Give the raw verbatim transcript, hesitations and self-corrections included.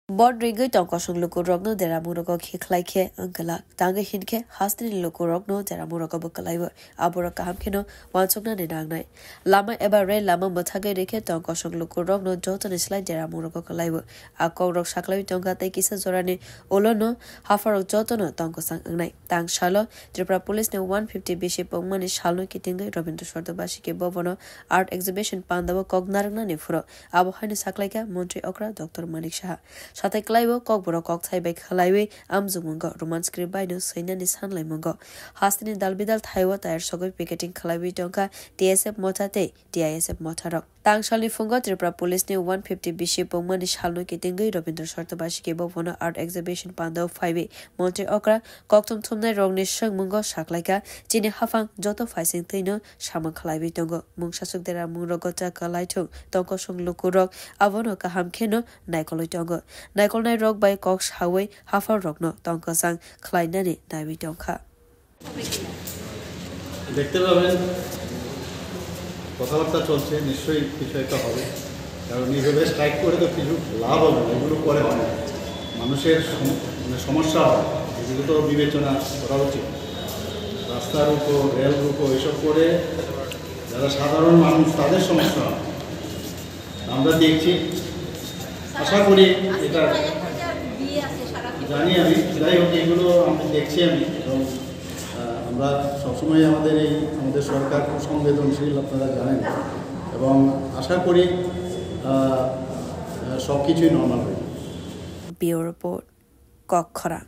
Bot ringwi tong kosong lukurokno deramungrogo khe khlai khe wng glak, tangwi hinkhe hasteni lukurokno deramungrogo bo kwlaiwi aborok kaham kheno uansuknani nangnai. Lama eba rel lama mwthagwi rikhe tong kosong lukurokno jotoni slai deramungrogo kwlaiwi a kokrok saklaiwi tongkha tei kisa jorani ulono hapharok jotono tong kwchang wngnai. Tang salo Tripura Police ni one fifty bisi pungmani salno kitingwi Rabindra Sarda Bashiki Bhavan o art exhibition pandao kok narwknani phuru abo haino saklaikha Montri Okra Doctor Manik Saha. Satai kwlaibo kokborok kokthai bai khwlaiwi amjokmungo Roman script baino swinani sanlaimungo. Hasteni dalbidal thaio tayar sogwi picketing khwlaiwi tongkha T S F motha tei T I S F motharok. Tang salni phungo Tripura Police ni one fifty bisi pungmani salno kitingwi Rabindra Sarda Bashiki Bhavan o art exhibition pandao phaiwi Montri Okra kokthum thumnai rokni swngmungo saklaikha, chini haphang joto phaising twino samung khwlaiwi tongo. Mungsaswk deramungrogo cha kwlaithung tong kosong lukurok abono kaham kheno naikolwi tongo. Naikolnairok bai kok sawi hapharokno tong kwchang khwlainani naiwi tongkha. দেখতে পাবেন, কথাবার্তা চলছে, নিশ্চয়ই কিছু একটা হবে। কারণ এইভাবে স্ট্রাইক করে তো কিছু লাভ হবে না, এগুলো পরে হয় না। মানুষের সম-, মানে সমস্যা হয়, এগুলো তো বিবেচনা করা উচিত। রাস্তার উপর, রেল উপর, এসব করে যারা সাধারণ মানুষ, তাদের সমস্যা হয়। আমরা দেখছি, আশা করি এটা জানি আমি, যাই হোক, এগুলো আমি দেখছি আমি, এবং, আহ, আমরা সবসময় আমাদের এই, আমাদের সরকার খুব সংবেদনশীল, আপনারা জানেন, এবং আশা করি, আহ, আহ, সব কিছুই নর্মাল হবে। Bureau Report, Kokkhorang.